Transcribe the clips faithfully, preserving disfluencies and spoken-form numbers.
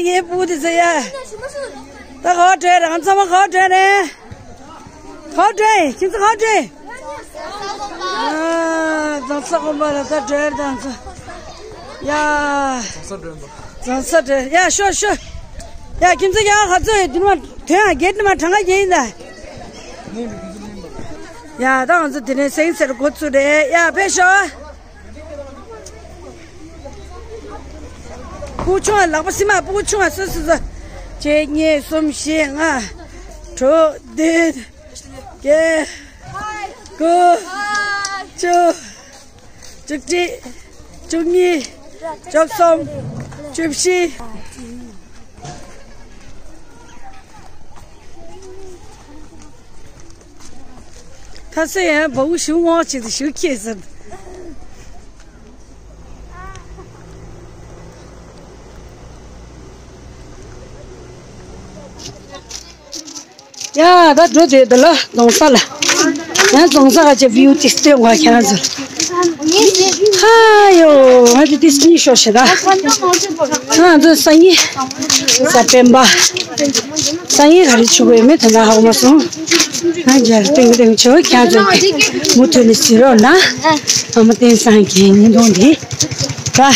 ཡེ་པུ་དེ་ཟེར་ཡ། ད་ག་བ་བྲོས་རང་ཚང་མ་ག་བ་བྲོས་རེད། ག་བ་བྲོས་ཁྱིམ་ཚང་ག་བ་བྲོས། ཨ་རྫོང་ས་དགོན་པ་ལ་ད་བྲོས་རེད་ད་ཚོ། ཡ། རྫོང་ས་བྲོས་ཡ་ཤོ་ཤོ། ཡ་ཁྱིམ་ཚང་ཡ་ཧ་ཚོ་ཡ་དུ་མ་དོན་ཡ་གེ་དུ་མ་གྲངས་ཀ་གེ་ཡིན་ད། ཡ་ད་ང་ཚོ་དེ་ནས་སེང་སེར་འགོ་ཚུགས་རེད་ཡ་ཕེབས་ཤོག་སྤུ་གུ་ཆུང་བ་ལག་པ་སེམས་མ་སྤུ་གུ་ཆུང་བ་སོ་སོ་སོ། གཅིག་གཉིས་གསུམ་བཞི་ལྔ། དྲུག་བདུན། བརྒྱད། དགུ། བཅུ། བཅུ་གཅིག་བཅུ་གཉིས། བཅུ་གསུམ། བཅུ་བཞི། ད་སེ་ཡང་བ་འུ་ཞུ་ངོ་ཆེ་དུ་ཞུ་ཁྱེད་ཟེར། ཡ་ད་འགྲོ་དེ་འདི་ལ་རྫོང་ས་ལ། ཡང་རྫོང་ས་ག་ཅེ་བིའུ་ཏི་སྟོན་བ་ཁྱེད་རང་ཚོ། ཧ་ཡོ་ང་ཚོ་ཏི་སི་གཉིས་ཤོག་ཤེ་ད། ང་ཚོ་སང་ཉིན་ས་སྤེན་པ། སང་ཉིན་ག་རེ་ཆུ་བས་མེད་དོ་ན་ཧ་གོ་མ་སོང་། ང་རྒྱལ་སྟེང་སྟེང་ཆོ་ཁྱེད་ཚོ་མུ་མཐུད་ནས་ཟིན་རོགས་གནང་། ཨ་མ་བསྟན་སང་གི་ཉིན་དོན་འདི་ད།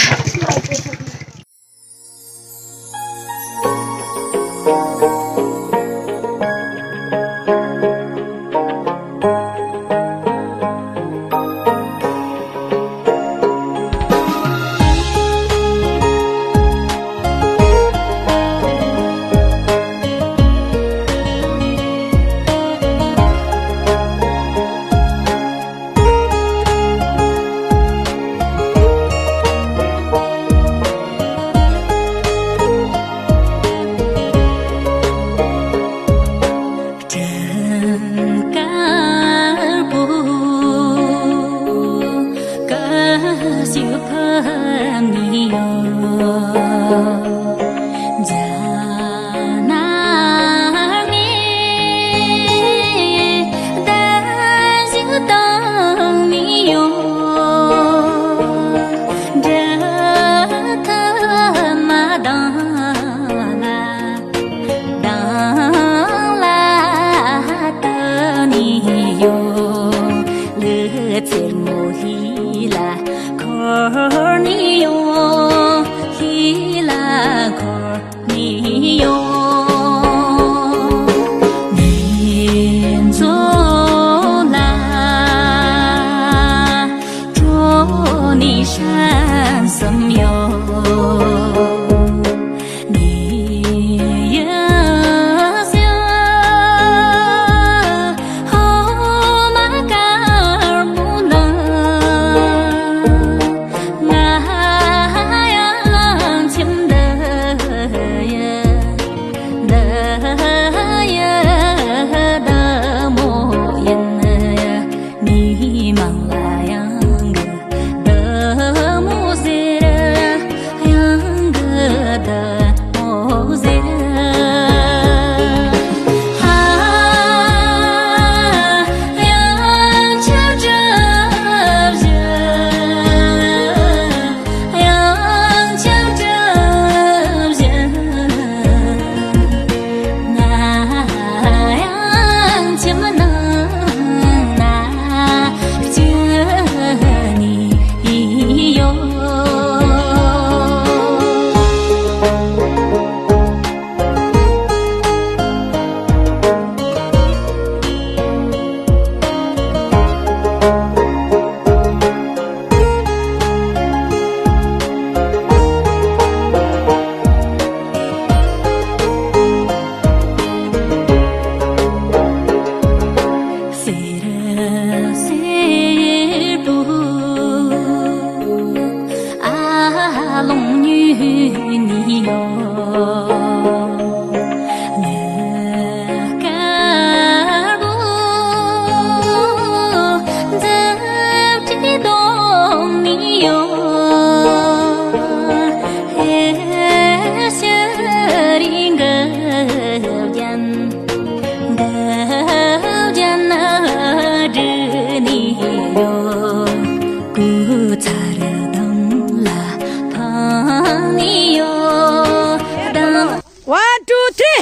two, three.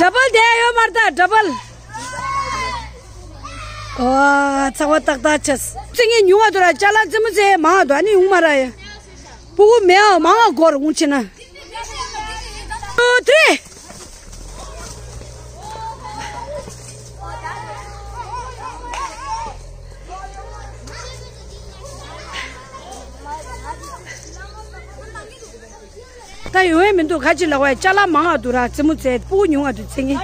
ཌབ་བལ་དེ་ཡོད་མ་རེད་ད། ཌབ་བལ། ཨོ། ཚ་བ་ཏག་ཏག་ཆགས། རྩེད་མཁན་ཉུང་བ་འདུག་ར། ཅ་ལག་རྩེད་མོ་རྩེ་མང་བ་འདུག་ཨ་ནི་ཡོང་མ་ར་ཡ། སྤུ་གུ་མེད་ཨ་མང་བ་སྐོར་འོང་ཕྱིན་ན། two, three. ད་ཡོང་ཡས་མི་འདུག་ཁ་ཅིག་ལབ་པ་ཡ། ཅ་ལག་མང་བ་འདུག་ར། རྩེད་མོ་རྩེ། སྤུ་གུ་ཉུང་བ་འདུག་རྩེད་མཁན།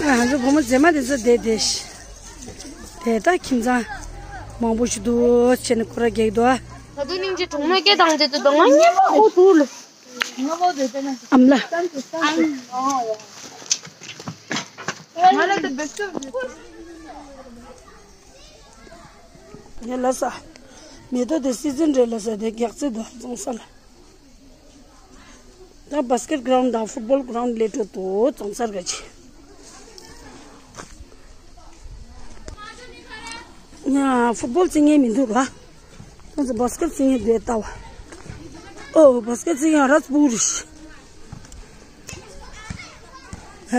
ཨ། ང་ཚོ་བུ་མོ་མཛེས་མ་དེ་ཚོ་བསྡད་བསྡད་ཤག་དེ་ད་ཁྱིམ་ཚང་མང་པོ་ཞིག་འདུག་བྱས་ནས་སྐོར་ར་རྒྱག་གི་འདུག་ཨ། ད་དུང་སྙིང་རྗེ་གྲོང་ནས་སྐད་བཏང་བྱས་འདུག་ད་ང་སྙན་པ་ཁོ་ཐུག་ལ། ཨ་མ་ལགས། ང་ལ་དེ་བེ་སི་ཊི། ངས་ལབ་ས། མེ་ཏོག་དེ་སི་ཛིན་རེད་ལབ་ས། དེ་གག་རྩེ་དུ་རྫོང་ས་ལ། ད་བཱ་སི་ཀེཊ་གྷ་རའུན་ཌི་དང་ཕུཊ་བོལ་གྷ་རའུན་ཌི་སླེབས་འགྲོ་འདུག་རྫོང་སར་ག་ཅིག་ཡ། ཕུཊ་བོལ་རྩེད་མཁན་མི་འདུག་ར། ཁོང་ཚོ་བཱ་སི་ཀེཊ་རྩེད་མཁན་འདུག་ལྟ་བ། ཨོ། བཱ་སི་ཀེཊ་རྩེད་མཁན་ར་སྤུ་གུ་རེད། ཧ།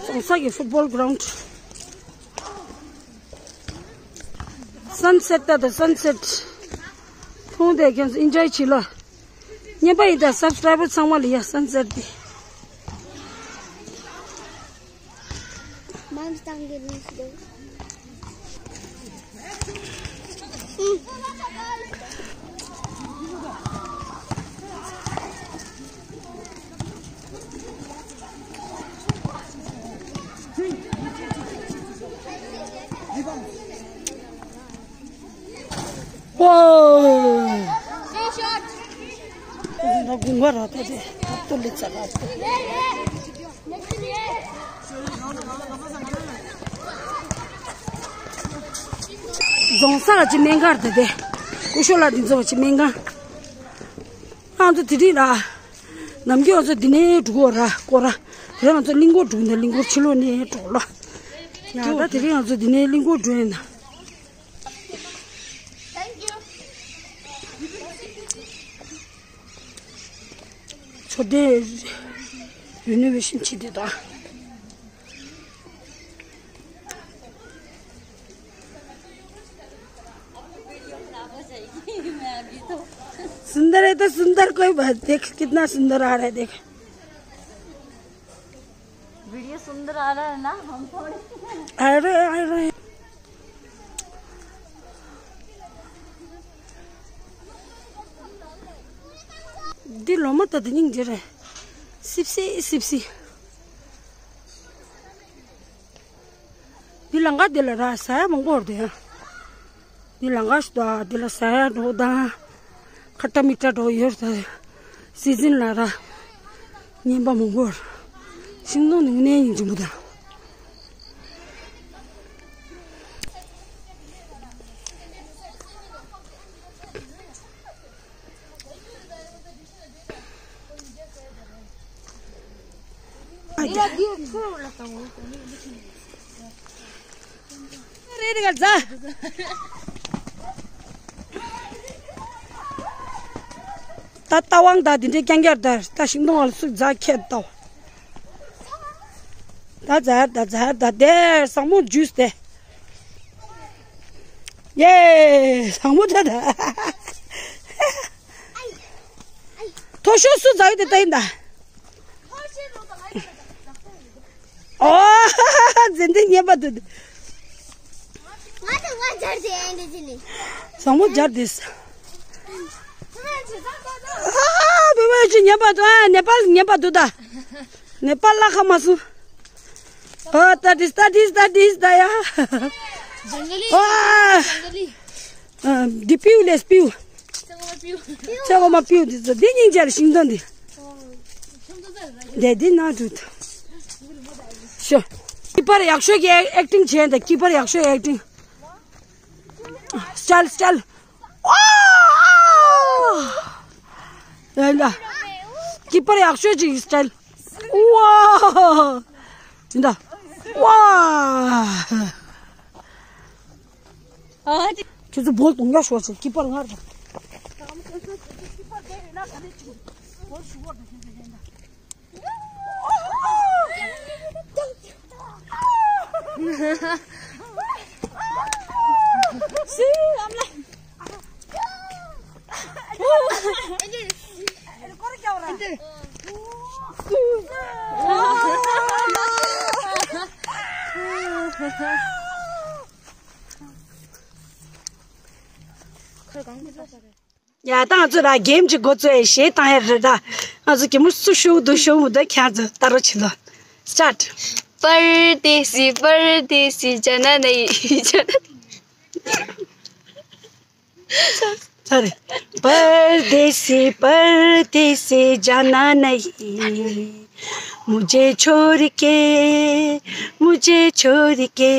རྫོང་ས་གི་ཕུཊ་བོལ་གྷ་རའུན་ཌི། སན་སེཊ་ལྟ་དང་། སན་སེཊ། ཁོང་དེ་ཁྱོད་ཚོ་ཨེན་ཇོའི་བྱེད་ལ། བརྙན་པ་ཡིན་ད། སབ་སི་ཀ་རའི་བར་ཚང་མ་ལ་ཡ། སན་སེཊ་དེ། མང་སྟངས་ཀྱི་ནུས་སུ། ཨོ། ད་དགུན་ཁ་ར་ད་དེ་ཨབ་ཏུ་ལི་ཙ་ག་ཨབ་ཏུ། རྫོང་ས་ག་ཅི་སྨན་ཁང་རེད་དེ། སྐུ་ཞབས་ལགས་འདི་ཚོ་ག་ཅི་སྨན་ཁང་། ང་ཚོ་དེ་རིང་ར། ནམ་རྒྱུན་ང་ཚོ་འདི་ནས་འགྲོ་གི་ར་སྐོར་ར། དེ་རིང་ང་ཚོ་གླིང་སྐོར་འགྲོ་གི་འདུག་གླིང་སྐོར་ཕྱི་ལོགས་ནས་འགྲོ་ལ། ཡ་ད་དེ་རིང་ང་ཚོ་འདི་ནས་གླིང་སྐོར་འགྲོ་ཡིན་ན། མཆོད་རྟེན་རི་ནོ་ཝེ་ཤན་བྱས་ཏེ་ད། सुंदर है तो सुंदर, कोई बात, देख कितना सुंदर आ रहा है, देख। वीडियो सुंदर आ रहा है ना, हम थोड़े। अरे, अरे। འདི་ལོ་མ་ད་འདི་སྙིང་རྗེ་རེད། སིབ་སི་སིབ་སི། འདི་ལང་ཀ་འདི་ལ་ར་ཟ་ཡ་མང་པོ་རེད་དེ། འདི་ལང་ཀ་ཞིག་ད་འདི་ལ་ཟ་ཡ་འགྲོ་དང་། ཁ་ཏ་མི་ཏྲ་འགྲོ་ཡོད་ད། སི་ཛིན་ལ་ར། ཉན་པ་མང་པོ་རེད། ཤིང་སྡོང་ནི་དངོས་གནས་སྙིང་རྗེ་པོ་དང་། རེད་རེད་ག་ཛ། ད་ལྟ་དབང་ད་དེ་འདྲའི་རྐྱང་རྐྱང་ད་ད་ཤིང་སྡོང་བ་ལ་སུ་ཛ་ཁྱེད་ལྟ། ད་ཛ་ད་ཛ་ད་དེ་ཟངས་མོ་ཇུས་དེ། ཡེ། ཟངས་མོ་ད་ད། མཐོ་ཤོས་སུ་ཛ་ཡོད་དེ་ད་ཡིན་ད། ཨོ། འཛིན་དེ་ཉན་པ་འདུག་ང་དང་ང་སྦྱར་ཏེ་ཨེ་འདྲ་ཅི་ནི། ཟངས་མོ་སྦྱར་ཏེ། ཨ། བི་བ་ཅི་ཉན་པ་འདུག་ཨ། ནེ་པཱལ་ཉན་པ་འདུག་ད། ནེ་པཱལ་ལ་ཁ་མ་སོང་། ཨོ། ད་དིས་ད་དིས་ད་དིས་ད་ཡ། ཨོ། ཨ། འདི་སྤིའུ་ལས་སྤིའུ། ཚེ་འོ་མ་སྤིའུ་འདི་ཚོ་འདི་སྙིང་རྗེ་རེད་ཤིང་སྡོང་འདི། འདི་འདི་ན་འདུག་ཤོ། སྐྱིད་པར་ཡག་ཤོས་ཀྱི་ཨེག་ཊིང་བྱས་འདི། སྐྱིད་པར་ཡག་ཤོས་ཨེག་ཊིང་། ཅལ་ཅལ། ཨོ། ཡ་ཡ། གི་པར་ཡག་ཤོས་ཅིག་སི་ཊའིལ། ཝའོ། ཡིན་ད། ཝའོ། ཨ་ཅི། ཁྱོད་ཚོ་བོལ་གཏོང་ཡག་ཤོས་ཅིག་གི་པར་ངར་ད། ཁོས་གང་གི་ས་ས་རེད། ཡ་ད་ང་ཚོ་ར་གེམ་གྱི་འགོ་ཚུགས་ཡས་གཞས་བཏང་ཡས་རེད་ད། ང་ཚོ་གེམ་སུ་ཤོག་འདུག་ཤོག་མི་འདུག་ཁྱེད་ཚོ་ལྟ་རོགས་བྱེད་ལོ། སི་ཊཱརྚ། परदेसी परदेसी जाना नहीं जाना। ཚར་རེད། परदेसी परदेसी जाना नहीं मुझे छोड़ के मुझे छोड़ के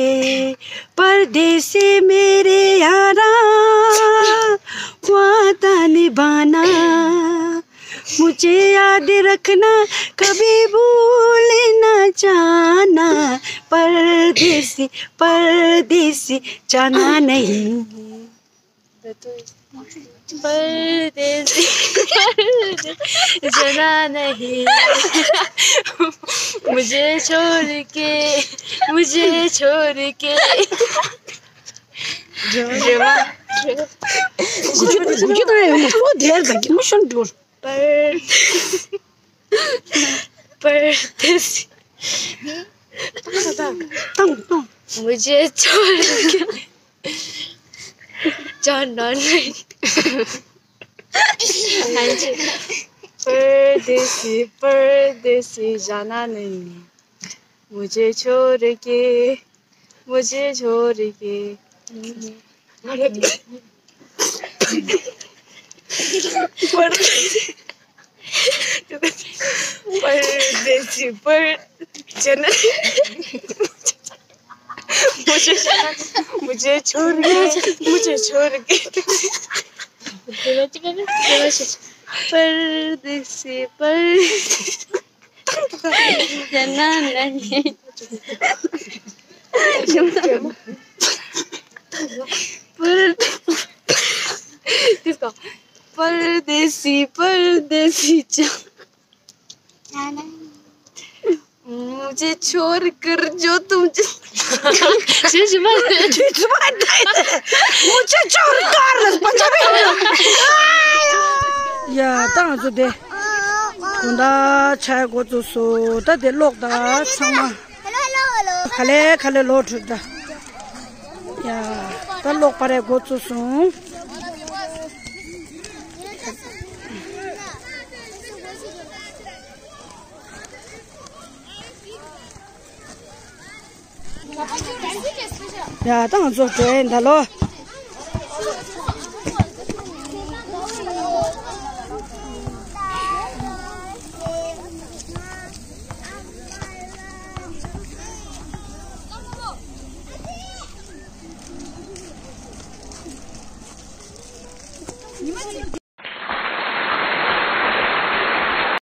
परदेसी मेरे यारा वादा निभाना मुझे याद रखना कभी भूल ना जाना परदेसी परदेसी जाना नहीं। परदेसी जाना नहीं मुझे छोड़ के मुझे छोड़ के परदेसी मुझे छोड़ के जाना नहीं। परदेसी परदेसी जाना नहीं मुझे छोड़ के मुझे छोड़ के परदेसी परदेसी पर जाना मुझे मुझे छोड़ के मुझे छोड़ के परदेसी पर जाना नहीं। पर परदेसी परदेसी जाना मुझे छोड़ कर जो तुम मुझे छोड़ कर पंजाबी। ཡ་ད་ང་ཚོ་དེ་དགོང་དག་ཆ་འགོ་བཙུགས་སོང་། ད་དེ་ཀློག་ད་ཚང་མ་ག་ལེ་ག་ལེ་ལོག་འགྲོ་ད། ཡ་ད་ཀློག་པ་རེ་འགོ་བཙུགས་སོང་། ཡ་ད་ང་ཚོ་འགྲོ་ཡིན་ད་ལོ།